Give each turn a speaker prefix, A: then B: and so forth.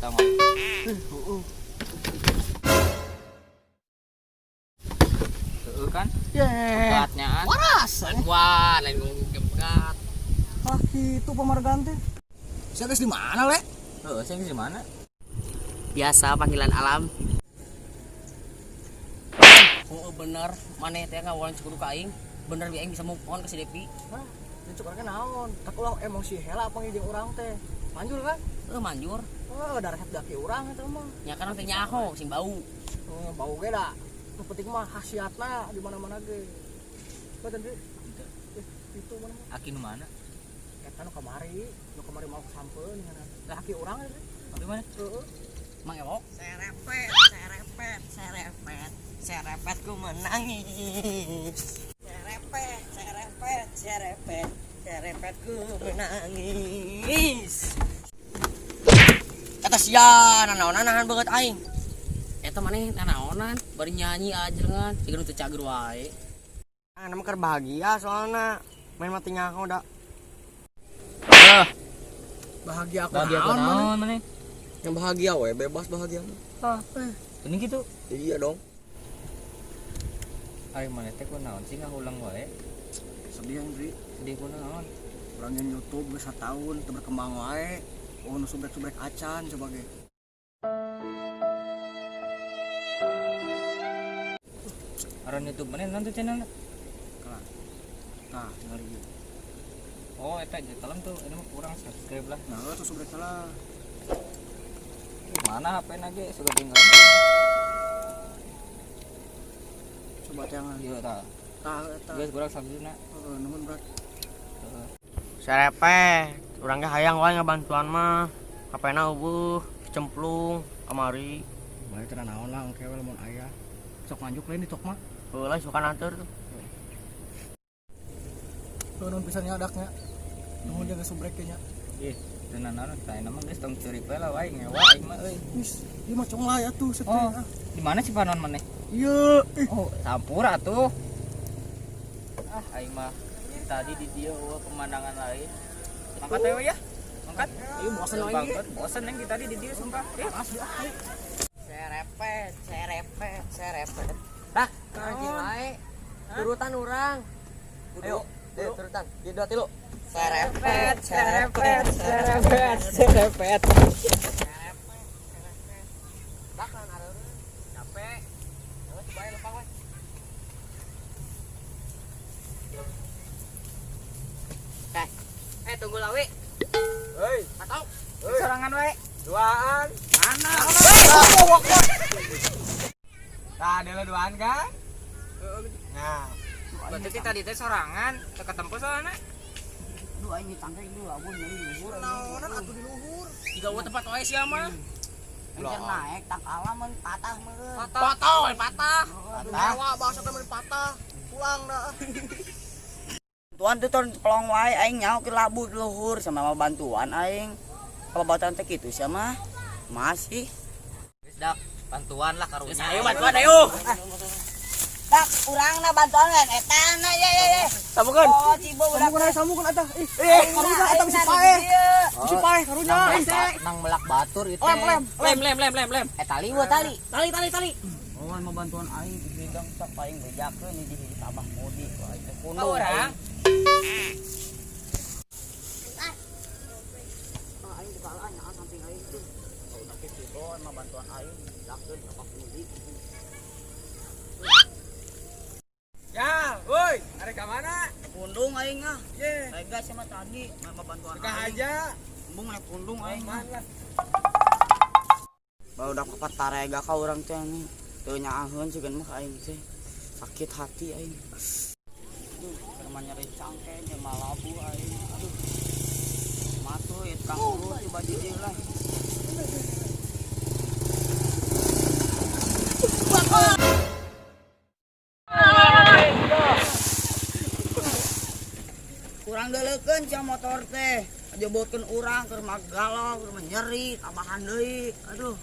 A: Kita mah.
B: Heeh.
A: Heeh kan?
B: Ye.
A: Begatnya an.
B: Waras.
C: Wah, lain ngomong gebegat.
B: Ah, kitu pamargan teh. Sia geus di mana, Le?
A: Heeh, sia geus di mana?
C: Biasa panggilan alam. Oh, bener, maneh teh ngawalan cukup ka aing. Bener bi aing bisa move on ke si Depi.
B: Hah, cuk urang naon? Tak ulah emosi hela panggil jeung urang teh. Manjur kan?
C: Heuh, manjur.
B: Oh, darah daki urang eta mah.
C: Nya kan teh nyaho sing bau.
B: Oh, bau ge da. Nu penting mah khasiatna di mana-mana ge. Badan deui. Itu mana?
A: Aki nu mana?
B: Eta nu kamari, nu kamari mau sampeun nya. Lah aki urang eta.
A: Di mana?
B: Heeh.
C: Mang Ewok.
D: Serepet, serepet, serepet, serepet ku menangis. Serepet, serepet, serepet, serepet ku menangis. Eta sia nanaonan nahan banget aing.
C: Eta maneh nanaonan bari nyanyi ajengan siga nu teu cager wae.
D: Ah, nama keur bahagia soalna main mati nyaho da.
A: Heh,
B: Bahagia aku
A: bahagia ku
B: naon maneh?
A: naon maneh?
D: Yang bahagia we, bebas bahagia.
A: Hah. Ini gitu.
D: Iya dong.
A: Ari maneh teh ku naon sih ngahulang wae?
B: Sedih Andri.
A: Sedih ku naon?
B: Urang yang YouTube geus sataun teu berkembang wae. Oh, nu subrek-subrek acan coba ge.
A: Aran YouTube maneh naon tuh channelna?
B: Kalah. Tah, tinggal ieu.
A: Oh, eta telem tuh, ini mah kurang subscribe lah.
B: Nah, tuh subrek salah.
A: Mana HP na ge suka tinggal.
B: Coba jangan.
A: Ieu tah.
B: Tah eta.
A: Geus kurang subscribe na.
B: Heeh, nuhun berat.
A: Heeh.
D: Serepet, urang ge hayang wae ngabantuan mah. HP-na eueuh, cemplung kamari.
B: Bae teh naon lah engke we lamun aya. Sok nganjuk lain di tok mah.
D: Heula suka nantur tuh.
B: Tuh nuhun pisan nya adaknya. Nuhun jeung subrek ge nya.
A: Ih, teu nanaon tah eta mah geus tong ceurik we lah wae ngewa aing mah euy.
B: Wis, ieu mah cong lah ya tuh seteh.
A: Oh, di mana sih panon maneh?
B: Iya, ih.
A: Oh, sampura tuh. Ah, aing mah tadi di dieu eueuh pemandangan lain. Mangkat ayo ya. Mangkat.
B: Ieu bosen aing.
A: Bangkot, bosen aing tadi di dieu sumpah. Ih,
B: Asli ah.
D: Serepet, serepet, serepet. Dah, anjing wae. Turutan urang. Ayo, ayo turutan. Di dua tilu. Serepet, serepet,
A: serepet, serepet.
D: Bahkan areureun. Capek. Ayo coba aja lempang we.
A: Eh, tunggu lawe.
D: Hei,
A: Atau sorangan we.
D: duaan.
A: Mana? Tah, ada lo duaan kan? Nah, berarti tadi teh sorangan, teu ketemu soalna.
D: Duh aing ditangkek dulu abun nyeri luhur.
B: Naonan atuh di luhur.
C: Tiga eueuh tempat wae sia mah.
D: Anjir naik tang alam mun patah meureun.
C: Patah we patah.
B: Patah. Bahasa teh mun patah. Pulang dah.
D: Tuan tuh ton pelong wae aing nyaho ke labu di luhur sama mau bantuan aing. Apa bantuan teh kitu sia mah? Masih.
A: Geus dak, bantuan lah karunya.
C: Ayo bantuan ayo.
D: Tak urangna bantuan kan eta na ye ye ye.
C: Sambungkeun.
D: Oh, cibo budak.
B: Sambungkeun aya sambungkeun eta. Ih, karunya eta bisi paeh. Bisi paeh karunya. Ih,
A: Nang melak batur itu.
B: Lem, lem.
C: Lem lem lem lem lem.
D: Eh tali wa tali.
C: Tali tali tali.
D: Oh, mau bantuan aing di bidang tak paling bejakeun hiji-hiji tabah modi ku aing teh kuno.
A: Urang.
D: Ah, aing buka nya samping aing tuh. Oh, udah kitu mah bantuan aing bejakeun tabah modi.
A: Ya, woi, arek ka mana?
D: Pundung aing ah.
A: Ye,
D: Tega sama tadi mah bantuan
A: ka aja.
D: Embung naik pundung aing.
A: Aman lah.
D: Baru udah papat tarega ka urang teh anjing. Teu nyaaheun sigan mah aing teh. Sakit hati aing. Aduh, keur mah nyeri cangke jeung malabu aing. Aduh. Matuh ieu tukang urut coba di lah. Kurang deuleukeun sia motor teh. Jebotkeun urang keur mah galau, keur mah nyeri, tambahan deui. Aduh.